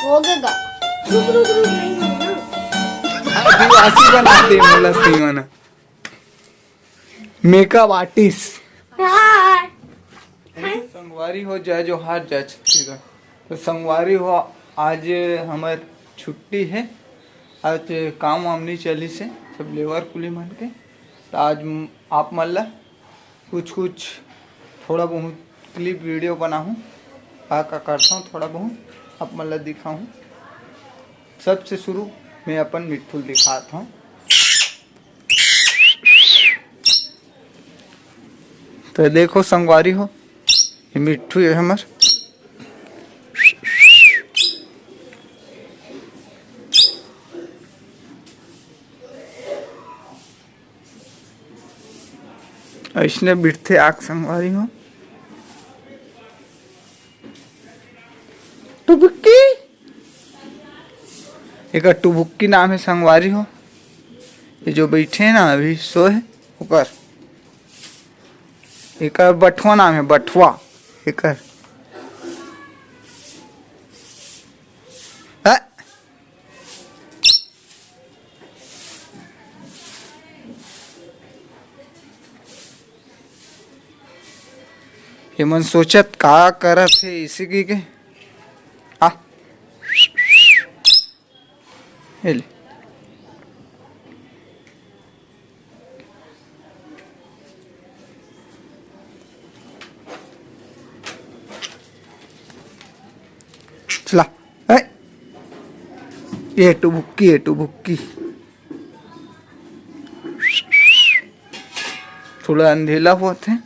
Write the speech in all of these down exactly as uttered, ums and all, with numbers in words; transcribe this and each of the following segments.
हो गया। रुक, रुक, रुक, नहीं होगा ना। आदिवासी बना दे मोला तीमन। Makeup artist. हाय। संगवारी हो, जय जोहार, जय छत्तीसगढ़। तो संगवारी हो, आज हमर छुट्टी है, आज काम वाम नहीं चलिस हे, सब लेबर कुली मन के। तो आज म-, आप मन ला कुछ कुछ थोड़ा बहुत क्लिप वीडियो बनाहूँ, का का करता हूँ थोड़ा बहुत आप मन ला दिखाहूँ। सबसे शुरू मैं अपन मिट्ठू ल दिखात हूँ। तो देखो संगवारी हो, ये मिट्ठू ये हमर। अइसने बिठथे आग संगवारी हो। टुबुक्की, एकर टुबुक्की नाम है संगवारी हो। ये जो बैठे है ना, अभी सोए है, ओकर, एकर बठवा नाम है, बठवा एकर। हाँ? ये मन सोचत का करत हे इसी की के? आ, ये ले। चला, ए, ये टुबुक्की, ये टुबुक्की। थोड़ा अंधेला होत हे।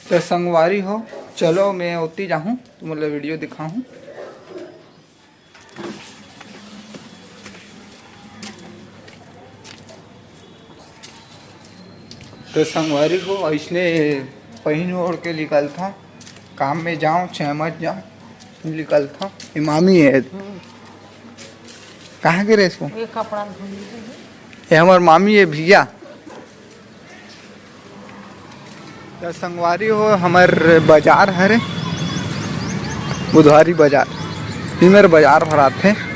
तो संगवारी हो, चलो मैं ओती जाहूँ, तुम लोग वीडियो दिखाहूँ। तो संगवारी हो, अइसने पहिन ओढ़ के निकलथों, काम में जाओ चाहे मत जाओ, निकलथों। ये मामी है, कहाँ के रेस को? ये कपड़ा धुल लीजिए। ये हमार मामी है भैया। त संगवारी हो, हमर बाजार हरे बुधवारी बाजार, इमर बाजार भराथे।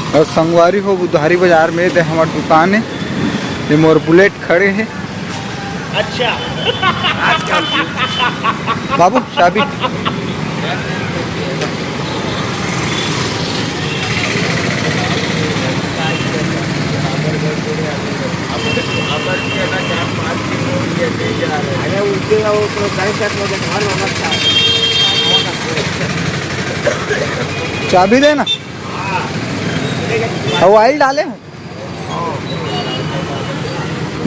अउ संगवारी हो, बुधवारी बाजार में दे हमर दुकान हे, ये मोर बुलेट खड़े हे। अच्छा। बाबू, चाबी। अरे, उसके वो तो ढाई सात बजे घर होना था। चाबी दे ना। हाँ। अब ऑयल डाले हो?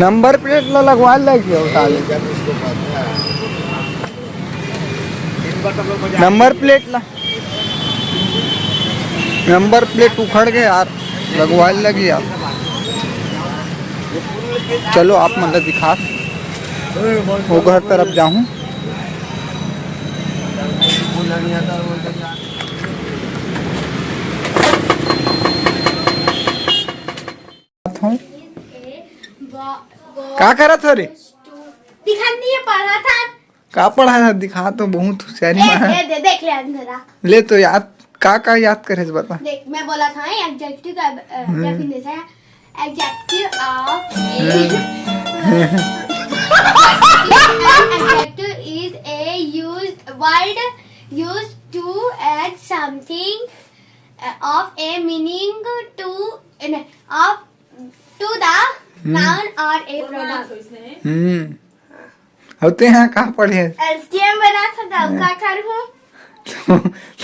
नंबर प्लेट ला लगवा लगी हो डाले। नंबर प्लेट ला, नंबर प्लेट उखड़ गए यार, लगवा लगी यार। चलो आप मतलब दिखा, वो घर तरफ जाऊँ। हूँ। का करत हो रे? दिखा नहीं है, पढ़ा था। का पढ़ा था? दिखा तो, बहुत होशियारी ए, मारा। ए, दे, देख ले अंधेरा। ले तो याद, का का याद करे से बता। देख, मैं बोला था एडजेक्टिव का, अ, हम्म। Definition है, adjective of a, hmm. Adjective, an adjective is a used word used to add something, uh, of a meaning to, of to the Noun or a pronoun. हम्म। होते हैं, कहाँ पढ़े? एलसीएम बना था, तब का कर हूँ? तो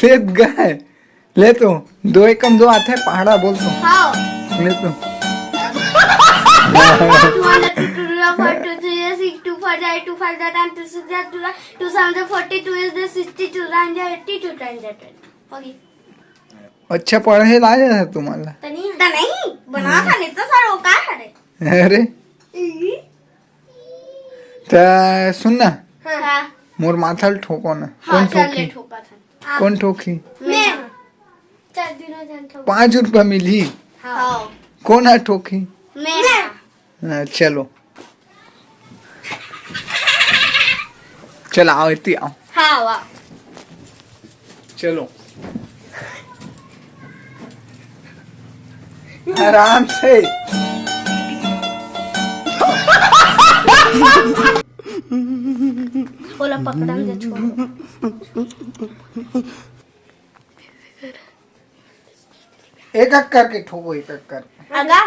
ले गए। ले तो, दो एकम दो आते हैं, पहाड़ा बोल तो। हाँ। ले तो। Two hundred, two two, four two, three six, two four eight, two five ten, two six two, two seven forty, two eight sixty, two nine eighty, two ten twenty। होगी। अच्छा पढ़े ला जाता तुम्हारा। तो नहीं, तो नहीं, बना था, नहीं तो सर वो का करे? अरे। त सुन ना। हाँ। मोर माथा ल ठोको ना। हाँ, कौन चल ले ठोकी? ठोका था। कौन ठोकी? मैं। चार दिनों जान ठोक। पाँच रुपया मिली। हाँ। कौन है ठोकी? मैं। हाँ, चलो। चल आओ, इतनी आओ। हाँ, वाह। चलो। आराम से। ओला पकड़न दे, छोड़। एक एक करके ठोको, एक एक करके। अगा।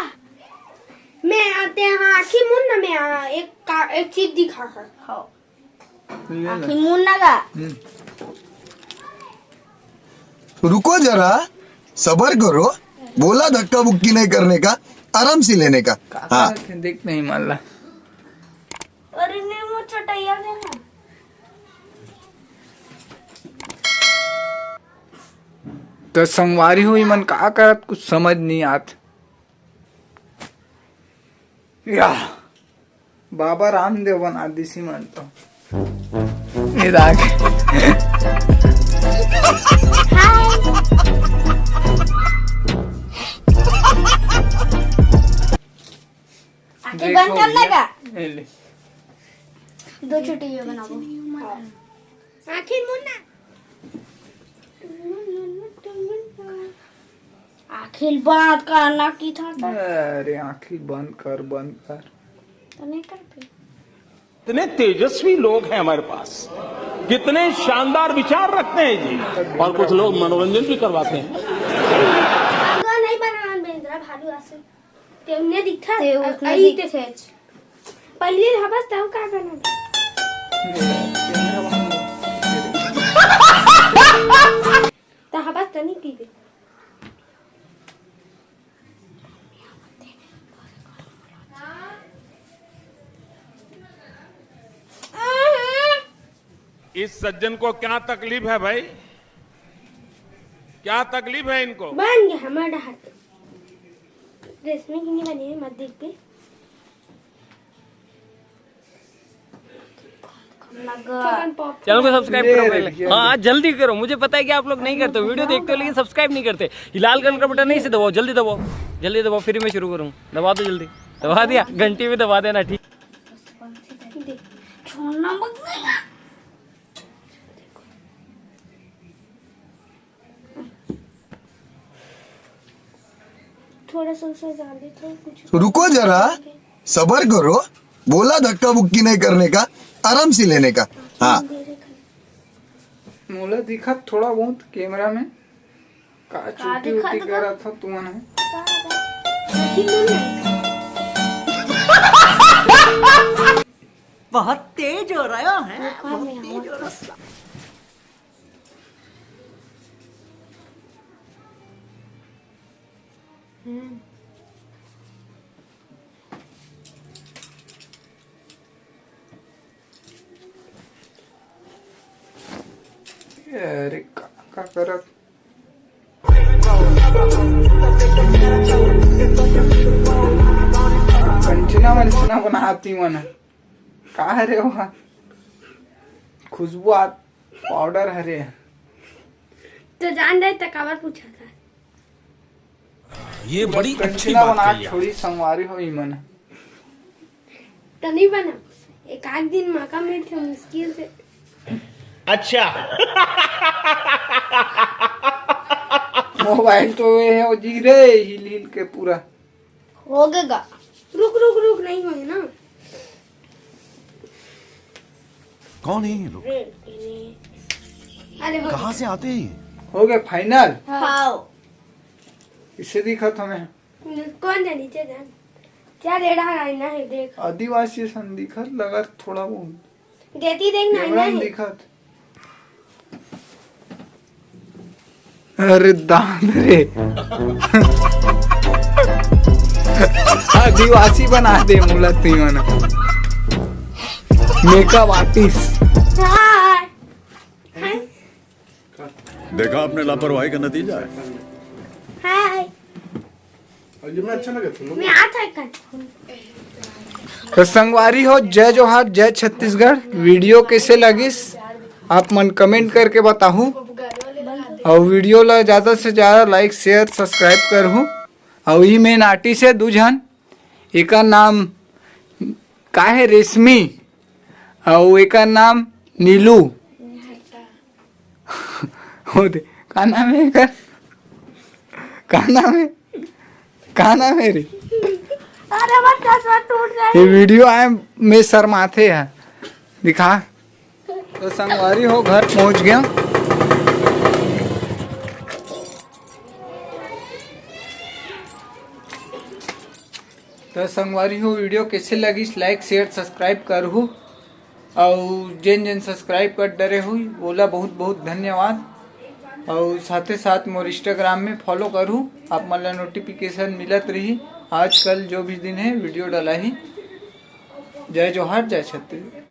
मैं आते हैं, आँखी मुन ना, मैं आ, एक का, एक चीज दिखा है। हाँ। ये ले। आँखी मुन ना गा। हम्म। रुको जरा, सबर करो। बोला धक्का बुक्की नहीं करने का, आराम से लेने का। हाँ। देख नहीं मानला। अरे नहीं, वो चटैया देना। तो संगवारी हो, इमन का करत, कुछ समझ नहीं आत। या, बाबा रामदेव बना दिस इमन तो। ये देख। आँखें बंद कर लेगा। ये ले। दो छोटे ये बना दो। आँखें मुन्ना। आँखें बंद करना की था तो। अरे आँखें बंद कर, बंद कर। तो नहीं कर पे। इतने तेजस्वी लोग हैं हमारे पास, कितने शानदार विचार रखते हैं जी। और कुछ लोग मनोरंजन भी करवाते हैं। भालू नहीं बनाना बेंद्रा, भालू ऐसे। तेमने दिखा। ते उतना आई ते दिखे। पहले हबस तब का बना। त हबस तनी पीबे। इस सज्जन को क्या तकलीफ है भाई? क्या तकलीफ है इनको? बन गया हमारा हाथ। रेशमी की नहीं बनी है, मत देख पे। चैनल को सब्सक्राइब करो पहले। हाँ, जल्दी करो। मुझे पता है कि आप लोग नहीं करते, वीडियो देखते हो लेकिन सब्सक्राइब नहीं करते। ये लाल कलर का बटन नहीं, इसे दबाओ, जल्दी दबाओ, जल्दी दबाओ, फिर मैं शुरू करूँ। दबा दो जल्दी, दबा दिया, घंटी भी दबा देना, ठीक। छोड़ना मत। थोड़ा सा उसे जान दे, थोड़ा कुछ। रुको जरा, सबर करो। बोला धक्का बुक्की नहीं करने का, आराम से लेने का। हाँ। मोला दिखत थोड़ा बहुत कैमरा में। का का चुटी दिखत उटी बा? करत हो तुमन है? बहुत तेज हो रहा है, बहुत तेज हो रहा है। हम्म। अरे का, का करत? कंचना वंचना बनाती मन। का हरे वहाँ? खुशबू आ, पाउडर हरे। तो जान रहे तो काबर पूछा था? ये बड़ी अच्छी कंचना बात बना कही आप। छोड़ी संगवारी हो इमन। तो नहीं बना, एक आध दिन मौका मिलते मुश्किल से। अच्छा। मोबाइल तो ये है, वो जी रे हिल हिल के पूरा। हो गएगा। रुक, रुक, रुक, नहीं होए ना। कौन है ये लोग? अरे, हो कहाँ गया। से आते हैं ये? हो गया फाइनल। हाँ। इससे दिखा था मैं। कौन जानी, नीचे जान। क्या रेड़ा है, आईना है, देख। आदिवासी असन दिखत लगत थोड़ा बहुत। देती देख ना, आईना कैमरा में है। दिखत। अरे दान रे। आदिवासी बना दे मोला तुमन। Makeup artist. हाय। हाय। देखा आपने लापरवाही का नतीजा है। हाय। और ये मैं अच्छा लगा था, मैं आता है कल। तो संगवारी हो, जय जोहार, जय छत्तीसगढ़। वीडियो कैसे लगिस, आप मन कमेंट करके बताहू, और वीडियो ला ज़्यादा से ज़्यादा लाइक, शेयर, सब्सक्राइब करहू। और ई मेन आर्टिस्ट है दू झन, एकर नाम का है, रेशमी, और एकर नाम नीलू। हो दे, का नाम है एकर? का नाम है? का नाम है रे? अरे, मत चश्मा टूट जाए। ये वीडियो आए में शर्माथे है, दिखा। तो संगवारी हो, घर पहुंच गया। तो संगवारी हो, वीडियो कैसे लगिस, लाइक, शेयर, सब्सक्राइब करहू। अउ जेन जेन सब्सक्राइब कर डरे हुई, ओला बहुत बहुत धन्यवाद। अउ साथे साथ मोर इंस्टाग्राम में फॉलो करहू, आप मन ला नोटिफिकेशन मिलत रही। आजकल जो भी दिन है, वीडियो डलाही। जय जोहार, जय छत्तीसगढ़।